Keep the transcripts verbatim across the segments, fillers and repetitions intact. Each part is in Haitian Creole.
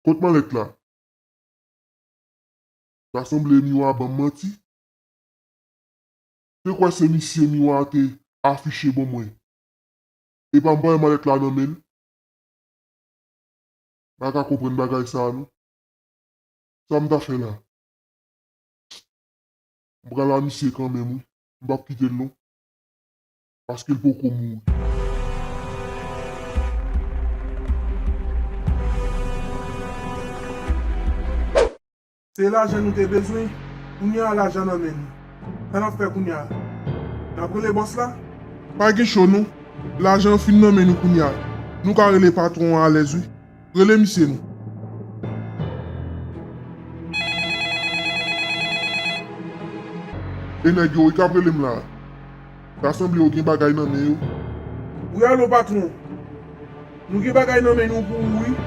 Kot malèt la? Ta sanble Miwa ban m manti. Te kwè se misye Miwa te afiche ban mwen. Epa m pa wè malèt la nan men l. M pa ka konprann bagay sa a non. Sa m ta fè la? M pral a misye kanmenm wi. M p ap kite l non. Paske l poko mouri. Se lajan nou te bezwen. Kounye a lajan nan men nou. Sa n ap fè kounye a? N ap rele bòs la? Pa gen cho non. Lajan an fin nan men nou kounye a. Nou ka rele patwon an alèz wi. Rele misye non. E nèg yo wi k ap rele m la. Ta sanble yo gen bagay nan men yo. Wi alo patwon. Nou gen bagay nan men nou pou ou wi.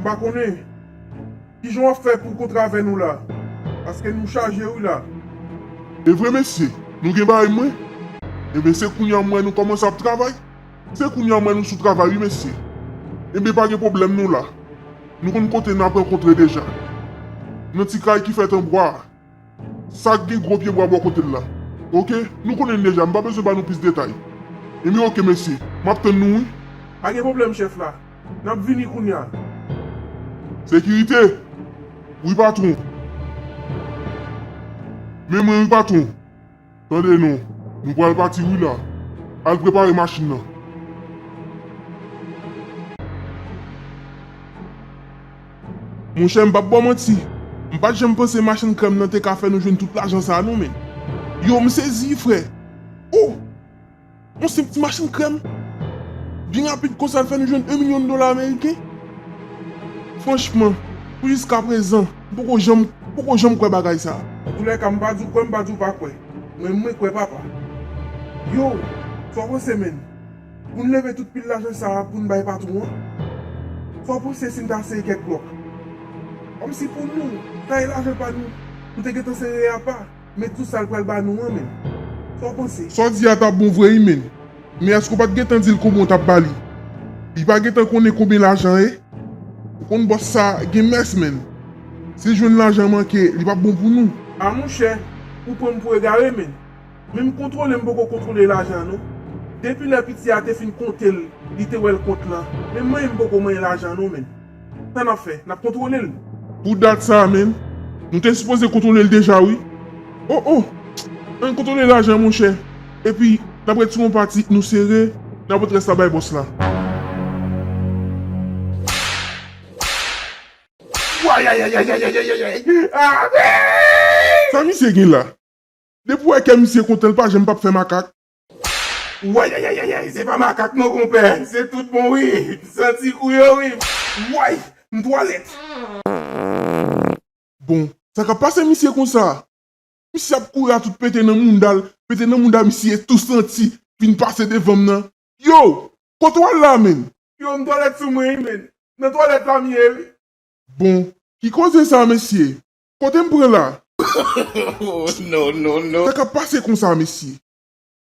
M pa konnen. Kijan w ap fè pou kontre avè nou la? Paske nou chaje wi la. E vre mesye, nou gen bagay mwen. Enben se kounye a m wè nou kòmanse ap travay. Se kounye a m wè nou sou travay wi mesye. Enben pa gen pwoblèm nou la. Nou konn kote n ap rankontre deja. Nan ti kay ki fèt an bwa a. Sa k gen gwo pye bwa bò kote l la. Oke, nou konnen l deja, m pa bezwen ba nou plis detay. Enben oke mesye, m ap tann nou wi. Pa gen pwoblèm chèf la. N ap vini kounye a. Sekirite! Wi patwon. Men mwen wi patwon. Tande non, nou pral pati wi la. Al prepare machin nan. Monchè, m p ap ba w manti. M pa t janm panse machann krèm nan te ka fè nou jwenn tout lajan sa a non, menn. Yo, m sezi, frè. Oh! Yon senp ti machann krèm. Byen rapid konsa, l fè nou jwenn yon milyon dola ameriken. Franchman, pou jiskaprezan, m poko janm, poko janm kwè bagay sa a. Antoulèka, m pa di w kwè, m pa di w pa kwè. Mwen, mwen kwè, papa. Yo, sa w panse, menn? Pou n leve tout pil lajan sa a pou n bay patwon an? Sa w panse si n ta sere kèk blòk? Kòmsi pou nou, sa e lajan pa nou, nou te gentan sere apa, met sou sa l pral ba nou an, menn. Sa w panse? Sa w di a t ap bon vre wi, menn. Men èske w pa t gentan di l konbyen w t ap ba li? Li pa gentan konnen konbyen lajan ye? Ou konn bòs sa gen mès, menn. Si l jwenn lajan manke, li p ap bon pou nou. A monchè, ou pran m pou egare, menn. Men m kontwole, m poko kontwole lajan an non. Depi lè piti a te fin konte l, li te wè l kont lan. Men mwen menm m poko manyen lajan an non, menn. Sa n ap fè? N ap kontwole l? Pou dat sa a, menn, nou te sipoze kontwole l deja wi. Oh, oh! Ann kontwole lajan an, monchè. Epi, n ap retire yon pati, nou sere, n ap pot rès la bay bòs la. Wayayayayayayayay! Amen! Sa misye gen la? Depi w wè kè misye kontan, l pa janm p ap fè makak. Wayayayayay, se pa makak non, konpè. Se tout bon, wi. M santi kou yo, wi. Way, m twalèt. Bon, sa k ap pase misye konsa? Misye ap kouri a tout pete nan mounda l, pete nan mounda misye tou santi, vin pase devan m nan. Yo, kote w al la, menn? Yo, m twalèt sou mwen, wi, menn. Nan twalèt la m ye, wi. Bon, ki koze sa, mesye? Kote m pran la? Oh, no, no, no. Sa k ap pase konsa, mesye?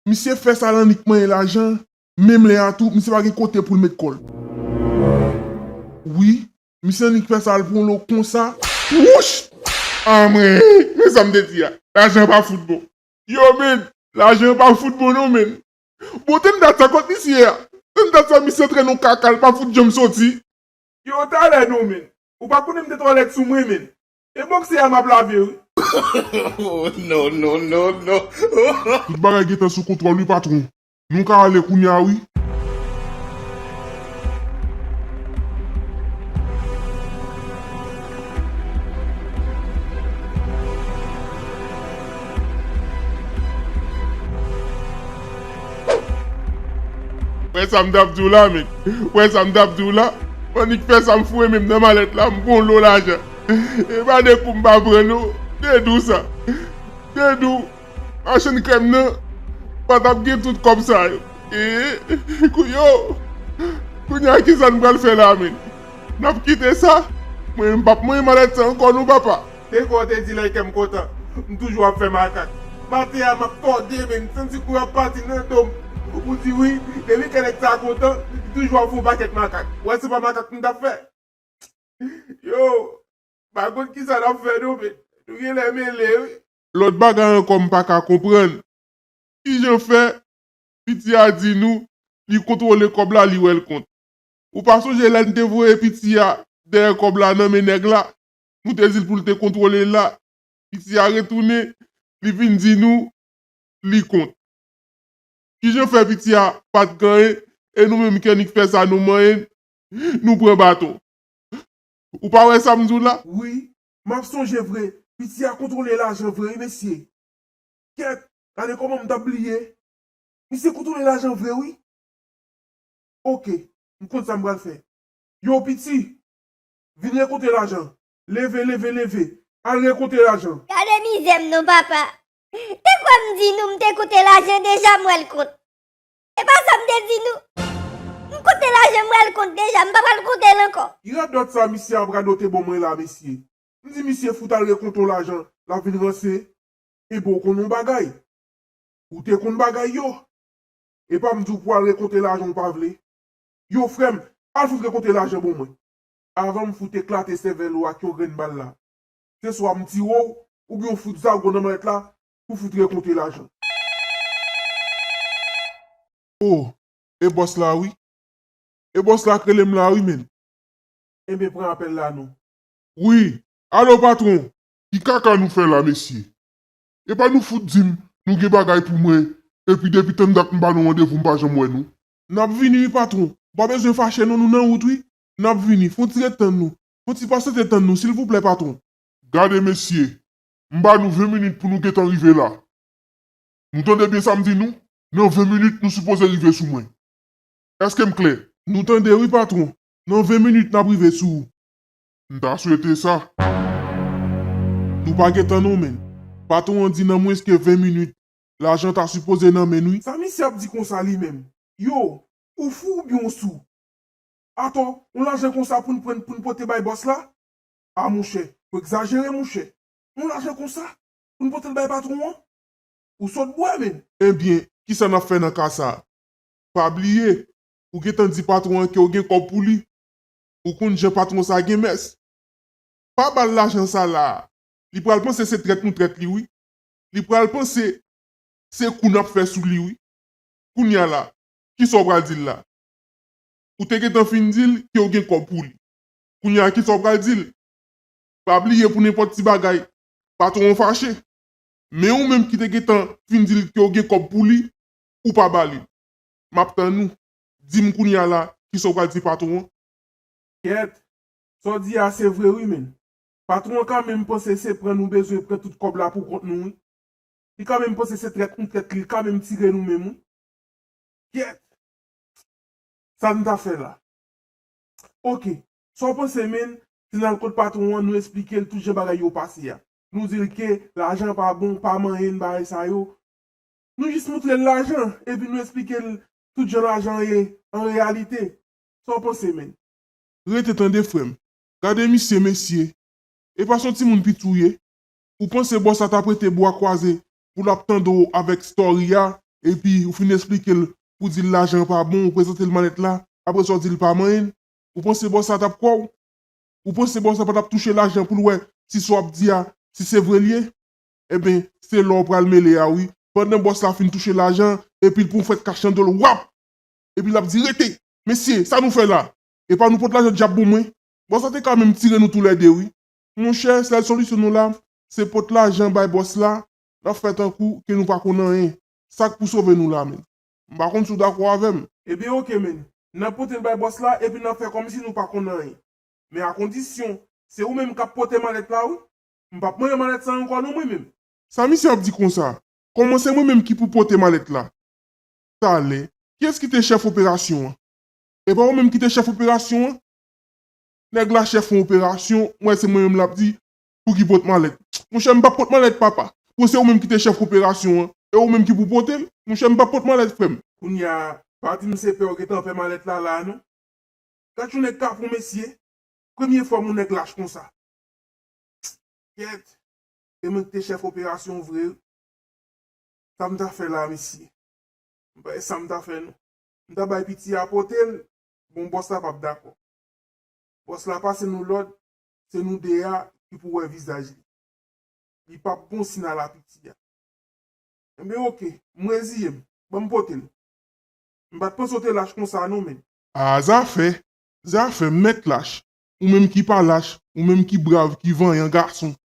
Misye fè sa l annik manyen lajan, menm lè a tou, misye pa gen kote pou l met kò l. Wi, misye annik fè sa l pran lo konsa. Wouch! Anmwey, men sa m te di a. Lajan pa fout bon. Yo, menn, lajan pa fout bon non, menn. Bon, tann dat sa kot misye a. Tann dat sa misye antre nan kaka, l pa fout janm soti. Yo, talè non, menn. Ou pa konnen m te twalèt sou mwen, menn. E bòksè a m ap lave, wi. Oh, no, no, no, no. Tout bagay gentan sou kontwòl, wi, patwon. Nou ka ale kounye a, wi. Wè sa m t ap di w la, menn. Wè sa m t ap di w la. Annik fè sa m foure men m nan malèt la, m pran yon lo lajan. E pa de kou m pa pran, non. Te di w sa. Te di w, machann krèm nan pa t ap gen tout kòb sa yo. E, kou yo, kounye a, ki sa n pral fè la, menn? N ap kite sa? Mwen, m p ap manyen malèt sa ankò, non, papa. Se kwa w te di lè kè m kontan. M toujou ap fè makak. Maten a, m ap tòde, men m santi kou yo ap pati nan do m. Ou di wi, depi kè nèg sa kontan, li toujou ap fè yon pakèt makak. Ou wè se pa makak m t ap fè? Yo, pa konn kisa n ap fè non, men nou genlè mele, wi. Lòt bagay ankò m pa ka konprann. Kijan fè piti a di nou li kontwole kòb la, li wè l kont? Ou pa sonje lè n te voye piti a dèyè kòb la nan men nèg la? Nou te di l pou l te kontwole l la. Piti a retounen, li vin di nou li kont. Kijan fè piti a pa t gen anyen, e nou menm ki annik fè sa nou manyen, nou pran baton? Ou pa wè sa m di w la? Wi, m ap sonje vre. Piti a kontwole lajan vre, wi, mesye. Kèt, gade kòman m t ap bliye. Misye kontwole lajan vre, wi. Oke, m konn sa m pral fè. Yo, piti, vin rekonte lajan. Leve, leve, leve. Al rekonte lajan. Gade mizè m non, papa. Te kwè m di nou m te konte lajan deja, m wè l kont. E pa sa m te di nou? M konte lajan, m wè l kont deja, m pa pral konte l ankò. Radòt sa misye ap radote ban mwen la, mesye. M di misye fout al rekonte yon lajan, l ap vin ranse. Ebyen, ou konn yon bagay. Ou te konn bagay yo. E pa m di w pou al rekonte lajan ou pa vle. Yo, frè m, al fout rekonte lajan ban mwen. Avan m fout eklate sèvèl ou ak yon grenn bal la. Se swa m tire w, oubyen w fout zago nan mallèt la pou fout rekonte lajan. O, e bòs la wi. E bòs la k rele m la wi, menn. Enben, pran apèl la non. Wi. Alo, patwon. Ki kaka nou fè la, mesye? E pa nou fout di m nou gen bagay pou mwen, epi depi tann dat m ba nou randevou, m pa janm wè nou. N ap vini wi, patwon. Ou pa bezwen fache non, nou nan wout wi. N ap vini. Fè yon ti ret tann nou. Fè yon ti pasante tann nou, silvouplè, patwon. Gade, mesye. M ba nou ven minit pou nou gentan rive la. Nou tande byen sa m di nou? Nan ven minit, nou sipoze rive sou mwen. Èske m klè? Nou tande wi, patwon. Nan ven minit, n ap rive sou ou. M ta swete sa. Nou pa gen tan non, menn. Patwon an di nan mwens ke ven minit, lajan ta sipoze nan men n wi. Sa misye ap di konsa li menm? Yo, ou fou oubyen ou sou? Atò, yon lajan konsa pou n pran, pou n pote bay bòs la? A, monchè, ou egzajere, monchè. Yon lajan konsa pou n pote l bay patwon an? Ou sot bwè, menn. Ebyen, kisa n ap fè nan ka sa a? Pa bliye, ou gentan di patwon an ke w gen kòb pou li. Ou konn jan patwon sa gen mès. Pa ba l lajan sa la a. Li pral panse se trèt nou trèt li wi. Li pral panse se kou n ap fè sou li wi. Kounye a la, kisa w pral di l la? Ou te gentan fin di l ke w gen kòb pou li. Kounye a, kisa w pral di l? Pa bliye, pou nenpòt ti bagay, patwon an fache. Men ou menm ki te gentan fin di l ke w gen kòb pou li, ou pa ba li l. M ap tann ou. Di m kounye a la, kisa w pral di patwon an? Kèt, sa w di a se vre wi, menn. Patwon an ka menm panse se pran nou bezwen pran tout kòb la pou kont nou wi. Li ka menm panse se trèt nou trèt li, li ka menm tire nou menm wi. Kèt! Sa n ta fè la? Oke, sa w panse, menn, si n al kot patwon an, nou esplike l tout jan bagay yo pase a? Nou di l ke lajan pa bon, pa manyen n bagay sa yo. Nou jis montre l lajan, epi nou esplike l tout jan lajan ye an reyalite. Sa w panse, menn? Rete tande, frè m. Gade misye, mesye. E pa s on timoun piti w ye? Ou panse bòs la t ap rete bra kwaze pou l ap tande w avèk story a, epi ou fin esplike l pou di l lajan pa bon, ou prezante l malèt la, apre sa w di l pa manyen l? Ou panse bòs la t ap kwè w? Ou panse bòs la pa t ap touche lajan pou l wè si sa w ap di a, si se vre l ye? Enben, se la w pral mele a wi. Pandan bòs la fin touche lajan, epi l pran yon fwèt kach nan do l, wap! Epi l ap di, rete! Mesye, sa nou fè la? E pa nou pot lajan dyab ban mwen? Bòs la te ka menm tire nou toulède wi. Monchè, sèl solisyon nou la, se pot lajan bay bòs la, n ap fè tankou ke nou pa konn anyen. Sa k pou sove nou la menm? M pa konn si w dakò avè m. Ebyen, oke, menn. N ap pote l bay bòs la, epi n ap fè kòmsi nou pa konn anyen. Men a kondisyon, se ou menm k ap pote malèt la, wi. M p ap manyen malèt sa ankò non, mwen menm. Sa misye ap di konsa? Kòman se mwen menm ki pou pote malèt la? Talè, kiyès ki te chèf operasyon an? E pa ou menm ki te chèf operasyon an? Nèg la chèf yon operasyon, mwen se mwen menm l ap di, pou ki pot malèt. Monchè, m p ap pot malèt, papa. Bon, se ou menm ki te chèf operasyon an, e ou menm ki pou pote l. Monchè, m p ap pot malèt, frè m. Kounye a, pa di m se pè w gentan pè malèt la, la, non. Gad yon nèg kapon, mesye. Premye fwa m wè yon nèg lach konsa. Kèt. E mwen ki te chèf operasyon vre wi. Sa m ta fè la, mesye? M pa wè sa m ta fè, non. M ta bay piti a pote l. Bon, bòs la p ap dakò. Bòs la pase nou lòd, se nou de a ki pou wè vizaj li. Li p ap bon si n al a piti a. Enben, oke, m reziye m. Ban m pote l. M pa t panse w te lach konsa non, menn. A, zafè, zafè, m mèt lach. Ou menm ki pa lach, ou menm ki brav, ki vanyan gason.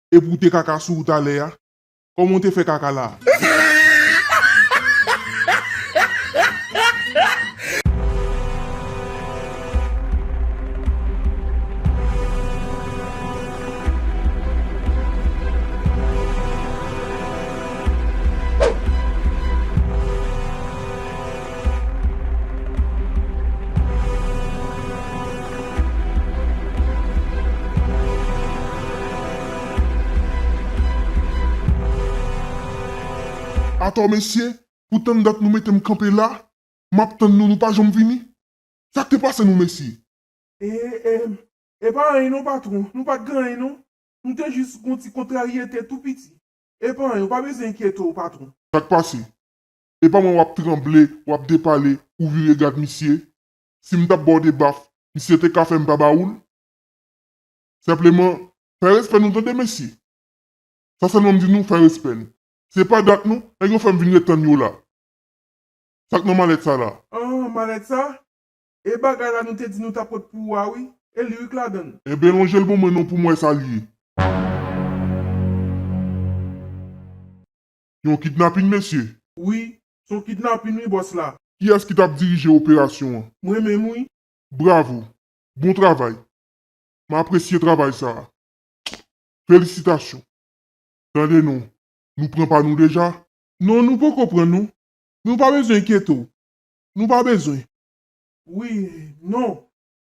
Epi w te kaka sou ou talè a. Kòman w te fè kaka la a? Atò, mesye, pou tann dat nou mete m kanpe la, m ap tann nou, nou pa janm vini. Sa k te pase nou, mesye? E, e, e pa anyen non, patwon. Nou pa t gen anyen non. Nou te jis gon ti kontraryete tou piti. E pa anyen, ou pa bezwen enkyete w, patwon. Sa k pase? E pa mwen w ap tranble, w ap depale, ou vire gad misye. Si m t ap ba w de baf, misye te ka fè m pa ba ou l? Senpleman, fè respè nou tande, mesye. Sa sèlman m di nou, fè respè n. Se pa dat nou, nèg yo fè m vin ret tann yo la. Sa k nan malèt sa la? Ah, malèt sa? E bagay la nou te di nou t ap pot pou ou a, wi. E li wi k ladan l. Enben, lonje l ban mwen non pou m wè sa l ye. Yon kidnapin, mesye. Wi, se yon kidnapin, wi, bòs la. Kiyès ki t ap dirije operasyon an? Mwen menm, wi. Bravo. Bon travay. M apresye travay sa a. Felisitasyon. Tande non, nou pran pa nou deja? Non, nou poko pran, non. Nou pa bezwen enkyete w. Nou pa bezwen. Wi, non,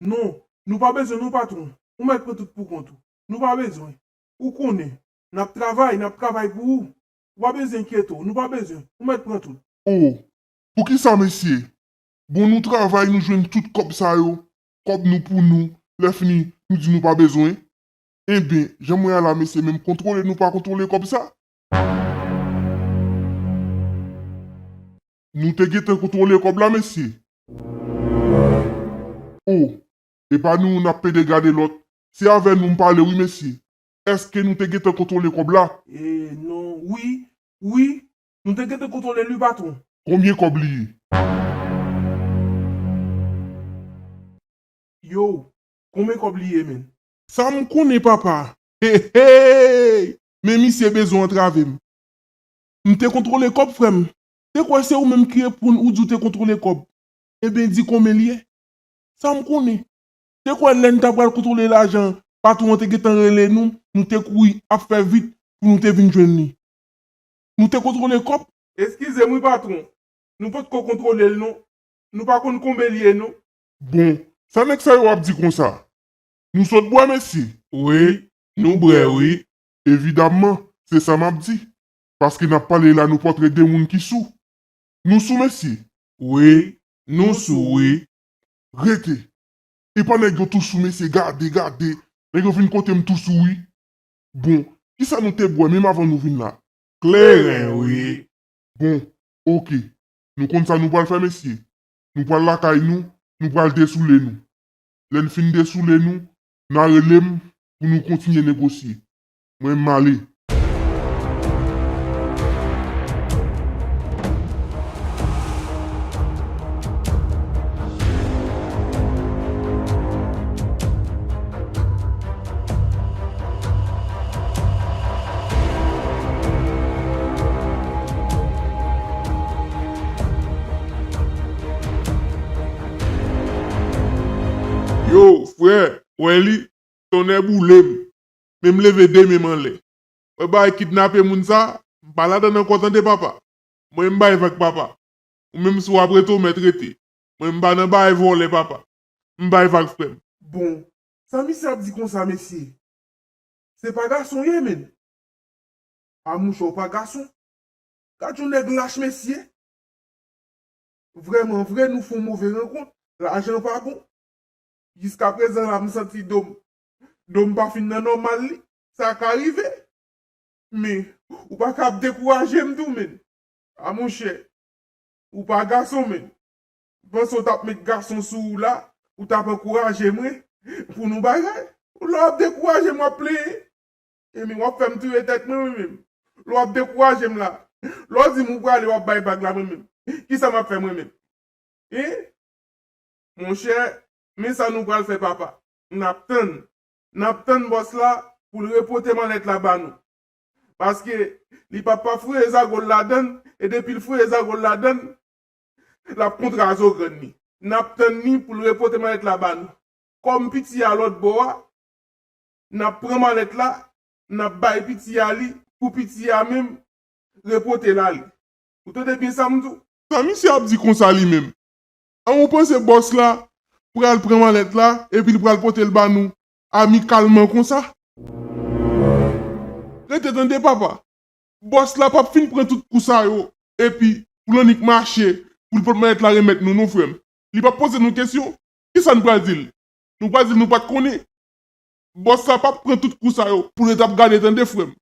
non, nou pa bezwen, non, patwon. Ou mèt pran tout pou kont ou. Nou pa bezwen. Ou konnen, n ap travay, n ap travay pou ou. Ou pa bezwen enkyete w, nou pa bezwen. Ou mèt pran tout. O, poukisa, mesye? Bon, nou travay, nou jwenn tout kòb sa yo. Kòb nou pou nou. Lè fini, nou di nou pa bezwen. Enben, jan m wè a la, mesye, menm kontwole nou pa kontwole kòb sa. Nou te gentan kontwole kòb la, mesye. O, e pa nou n ap pede gade lòt. Se avè nou m pale wi, mesye. Èske nou te gentan kontwole kòb la? E, non, wi, wi, nou te gentan kontwole l wi, patwon. Konbyen kòb li ye? Yo, konbyen kòb li ye, menn? Sa m konnen, papa. Hey, hey! Men misye bezwen antrave m. M te kontwole kòb, frè m. Te kwè se ou menm ki reponn ou di w te kontwole kòb. Enben, di konbyen l ye. Sa m konnen. Te kwè lè n ta pral kontwole lajan, patwon an te gentan rele nou, nou te kouri ap fè vit pou nou te vin jwenn li. Nou te kontwole kòb. Eskize m wi, patwon. Nou potko kontwole l non. Nou pa konn konbyen l ye non. Bon, sa nèg sa yo ap di konsa? Nou sot bwè, mesye? Wi, nou bwè, wi. Evidamman, se sa m ap di. Paske n ap pale la, nou pòtre de moun ki sou. Nou sou, mesye? Wi, nou sou, wi. Rete. E pa nèg yo tou sou, mesye, gade, gade. Nèg yo vin kote m tou sou, wi. Bon, kisa nou te bwè menm avan nou vin la? Kleren, wi. Bon, oke. Nou konn sa nou pral fè, mesye. Nou pral lakay nou, nou pral desoule nou. Lè n fin desoule nou, n a rele m pou nou kontinye negosye. Mwen, m ale. Yo, frè, wè li, tonnè boule m. Men m leve de men m anlè. Wè bagay kidnape moun sa, m pa ladan ankò tande papa. Mwen m bay vag papa. Ou menm si w ap rete w mèt rete. Mwen m pa nan bagay vòlè papa. M bay vag frè m. Bon, sa misye ap di konsa mesye? Se pa gason w ye menn. A monchè w pa gason. Gad yon nèg lach mesye. Vrèman vre, nou fè yon move rankont. Lajan pa bon. Jiskaprezan la, m santi do m, do m pa fin nan nòmal li. Sa ka rive. Men, ou pa ka ap dekouraje m tou, menn. A monchè, ou pa gason, menn. M panse w t ap met gason sou ou la, ou t ap ankouraje m, wi. pou nou bagay. Lè w ap dekouraje m, w ap plenyen. Ebyen, w ap fè m touye tèt mwen, wi, menm. Lè w ap dekouraje m la, lè w di m ou prale, w ap bay vag la, mwen menm. Kisa m ap fè mwen menm? Hein? Monchè, men sa nou pral fè, papa. N ap tann. N ap tann bòs la pou l repote malèt la ba nou. Paske li p ap pa foure zago l ladan l, e depi l foure zago l ladan l, l ap kontre a zo grann li. N ap tann li pou l repote malèt la ba nou. Kòm piti a lòt bò a, n ap pran malèt la, n ap bay piti a li, pou piti a menm repote l ale. Ou tande byen sa m di w? Sa misye ap di konsa li menm? An, ou panse bòs la pral pran malèt la, epi l pral pote l ba nou amikalman konsa? Rete tande, papa. Bòs la p ap fin pran tout kou sa yo, epi pou l annik mache, pou l pot malèt la remèt nou, non, frè m. Li p ap poze nou kesyon. Kisa n pral di l? Nou pral di l nou pa t konnen? Bòs la p ap pran tout kou sa yo pou l ret ap gade, tande, frè m.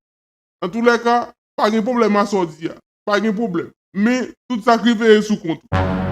Antoulèka, pa gen pwoblèm a sa w di a. Pa gen pwoblèm. Men, tout sa k rive e sou kont ou.